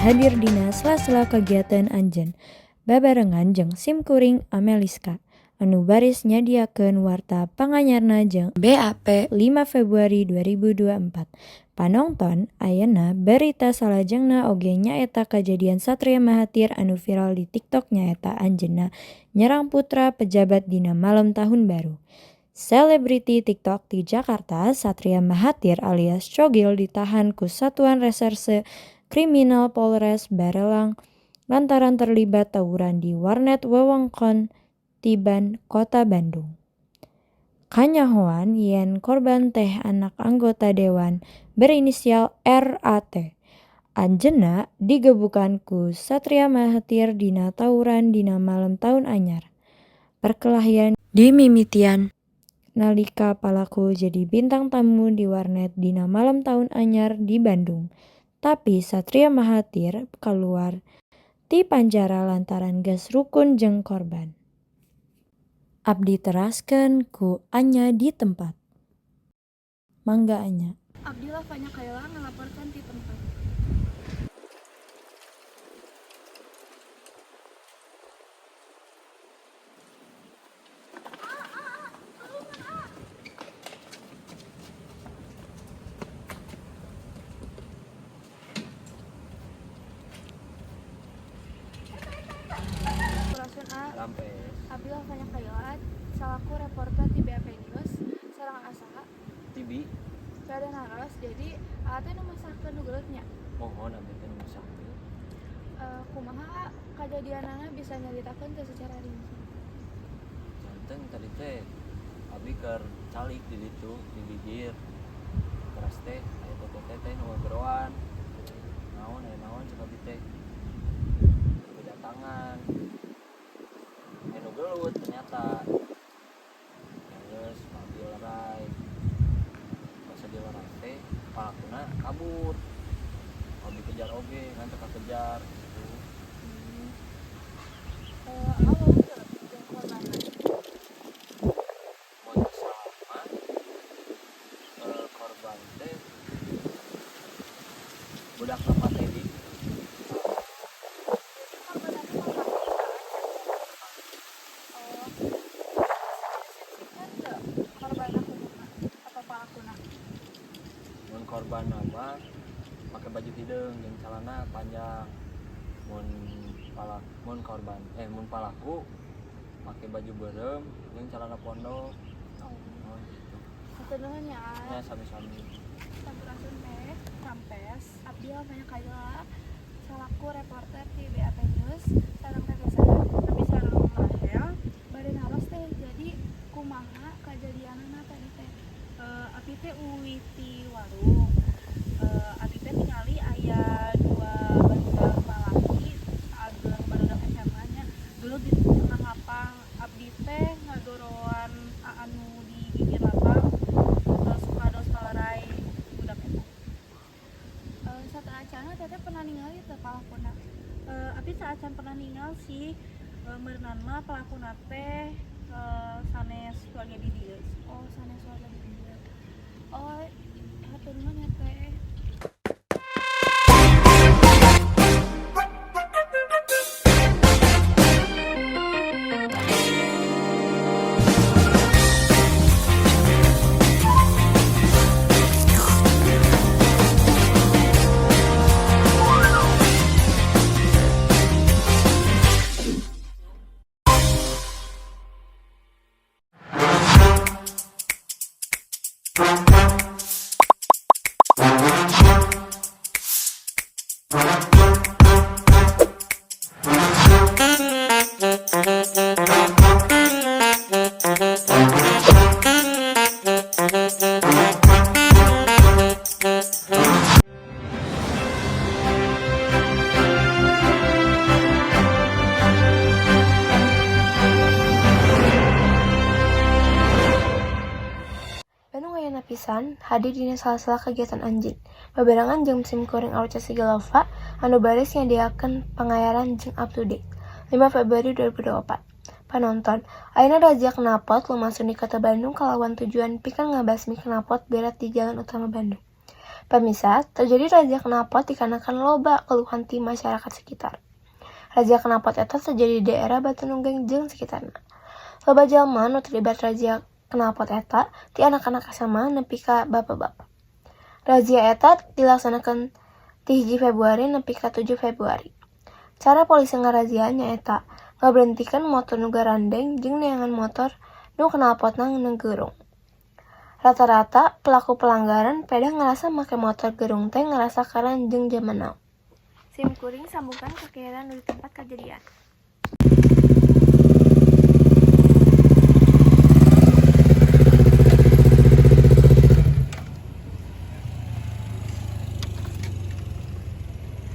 Hadir dina sela-sela kagiatan anjeun babarengan jeung simkuring Ameliska anu baris nyadiakeun warta panganyarna jeung BAP 5 Februari 2024. Panonton, ayeuna berita salajengna oge nyaeta kajadian Satria Mahathir anu viral di TikTok nyaeta anjeunna nyerang putra pejabat dina malem tahun baru. Selebriti TikTok ti Jakarta, Satria Mahathir alias Cogil ditahan ku Satuan Reserse Kriminal Polres Barelang lantaran terlibat tawuran di warnet wewengkon Tiban, Kota Bandung. Kanyahoan yen korban teh anak anggota dewan berinisial RAT. Anjeunna digebukan ku Satria Mahathir dina tawuran dina malem taun anyar. Perkelahian dimimitian nalika palaku jadi bintang tamu di warnet dina malem taun anyar di Bandung. Tapi Satria Mahathir kaluar ti panjara lantaran geus rukun jeung korban. Abdi teraskeun ku Anya di tempat. Mangga, Anya. Abdi Lavanya Kayla ngalaporkeun ti tempat. Sampurasun, A. Rampes. Abdi Lavanya Kayla salaku reporter ti BAP News sareng Aa saha? Tibi. Bade naros, jadi Aa teh nu masahkeun nu gelut nya? Muhun, abdi teh nu masahkeun. Kumaha, A, kajadianana, bisa nyaritakeun teu secara rinci? Janten tadi teh abi keur calik di ditu di gigir. Teras teh aya teteh-teteh nu ngageroan. Naon aya naon cek abdi teh. Kedatangan. Aya nu gelut ternyata. Ya geus abdi lerai. Pas dilerai teh palakuna kabur. Abdi kejar oge ngan teu kakejar gitu. Aa wawuh teu jeung korbanna? Mun teu salah mah korban teh budak Pak Teddy. Berarti korbanna teh lalaki nya? Oh, bisa deskripsikeun teu korbanna kumaha atau palakuna? Mun korban mah make baju hideung jeung calana panjang. Mun palak mun korban eh mun palaku make baju beureum jeung calana pondok. Oh. Oh, gitu. Hatur nuhun nya, A. Ya, sami-sami. Sampurasun, Teh. Rampes. Abdi Lavanya Kayla salaku reporter ti BAP News sareng teteh saha? Abdi sareng Rahel. Bade naros, Teh, jadi kumaha kajadianana tadi teh? Abdi teh uih ti warung. Abdi teh ningali aya dua barudak lalaki saageng barudak SMA nya gelut di tengah lapang. Abdi teh ngagoroan anu di gigir lapang supados ngalerai budak eta. Sateuacanna Teteh pernah ningali teu palakuna? Abdi saacan pernah ningal sih, meureunan mah palakuna teh sanes warga di dieu. Oh, sanes warga di dieu. Oh, hatur nuhun ya, Teh. Bandung ayeuna pisan hadir dina sela-sela kagiatan anjeun babarengan jeung simkuring Aurca Sigilova anu baris nyadiakeun pangayaran jeung up to date 5 Februari 2024. Panonton, ayeuna razia knalpot lumangsung di Kota Bandung kalawan tujuan pikeun ngabasmi knalpot berat di jalan utama Bandung. Pamirsa, terjadi razia knalpot dikarenakan loba keluhan ti masyarakat sekitar. Razia knalpot eta terjadi di daerah Batu Nungging jeung sekitarna. Loba jalma nu terlibat razia knalpot eta ti anak-anak SMA nepi ka bapak-bapak. Razia eta dilaksanakan ti 1 Februari nepi ka 7 Februari. Cara polisi ngarazia nyaeta ngaberhentikeun motor nu garandeng jeung neangan motor nu knalpotna gerung. Rata-rata pelaku pelanggaran pedah ngarasa make motor gerung teh ngarasa keren jeung zaman now. Sim kuring sambungkan kakiran di tempat kejadian.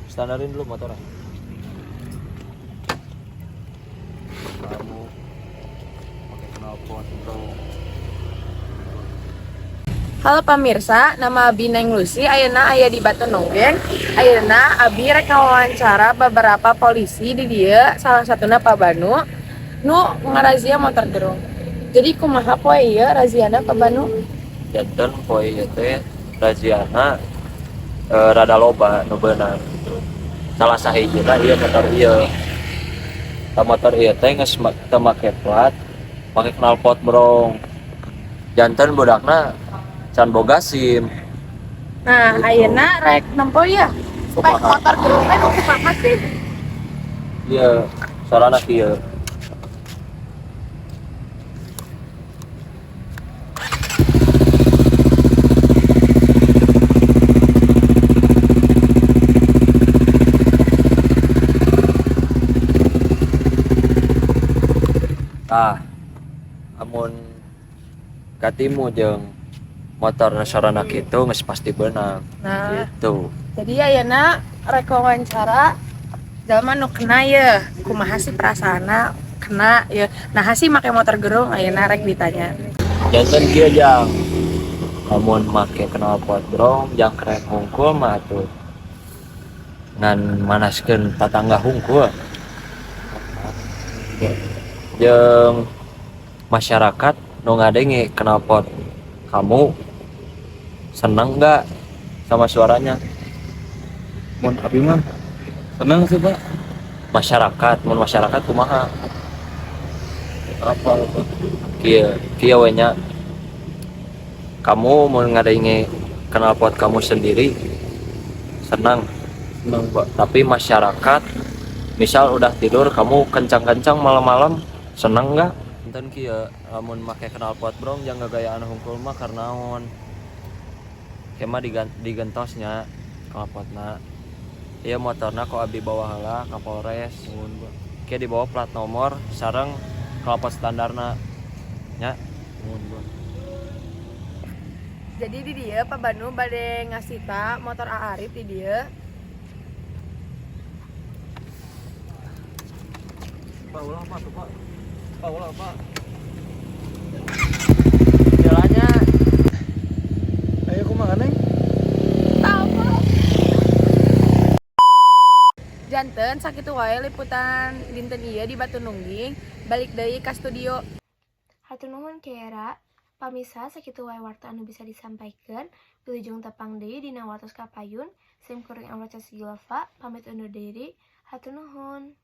Standarin dulu motornya. Kamu pakai knalpot, bro. Halo pamirsa, nama Abi Neng Lucy, ayeuna aya di Batu Nungging. Ayeuna Abi rek ngawawancara beberapa polisi di dieu, salah satuna Pak Banu nu ngarazia motor gerung. Jadi kumaha poe ieu raziana, Pak Banu? Janten poe ieu teh raziana rada loba nu beunang gitu. Salah sahijina ieu motor ieu. Tah, motor ieu teh geus teu make plat, make knalpot brong. Janten budakna can boga SIM. Nah, Gitu. ayeuna rek nempo ya. Spek Kumaha? Motor gerung teh kumaha sih? Ieu sarana kieu. Tah, amun katimu jeung motor sarana kitu geus pasti beunang. Nah, Gitu. jadi ayeuna rek wawancara jalma nu kena ye, kumaha sih perasaanna kena ya? Nah, sih make motor gerung ayeuna rek ditanya. Janten kieu, jang. Lamun make knalpot brong jang keren hungkul mah atuh. Ngan manaskeun tatangga hungkul. Jeung masyarakat nu ngadenge knalpot kamu seneng nggak sama suaranya? Mun abi mah seneng sih, Pak. Masyarakat, mun masyarakat kumaha? Apa, Pak? Kieu, kieu we nya. Kamu mun ngadenge knalpot kamu sendiri senang? Seneng, Pak. Tapi masyarakat misal udah tidur kamu kencang-kencang malam-malam, seneng nggak? Enten kieu, lamun make knalpot brong jangan gagayaan hungkul mah karena naon? Kema digentosnya knalpotna. Ieu motorna ku abi bawa heula ka Polres. Nuhun, Pak. Kieu dibawa plat nomor sareng knalpot standarna nya. Nuhun, Pak. Jadi di dieu Pak Banu bade ngasita motor A Arif di dieu. Pak, ulah, Pak, tuh, Pak. Pak, ulah, Pak. Jalannya. Ayo, kumaha, Neng? Janten sakitu wae liputan dinten ieu di Batu Nungging, balik deui ka studio. Hatur nuhun, Kiara. Pamirsa, sakitu wae warta anu bisa disampaikan. Wilujeng tepang deui dina wartos kapayun. Sim kuring Amroca Sigilova pamit undur diri. Hatur nuhun.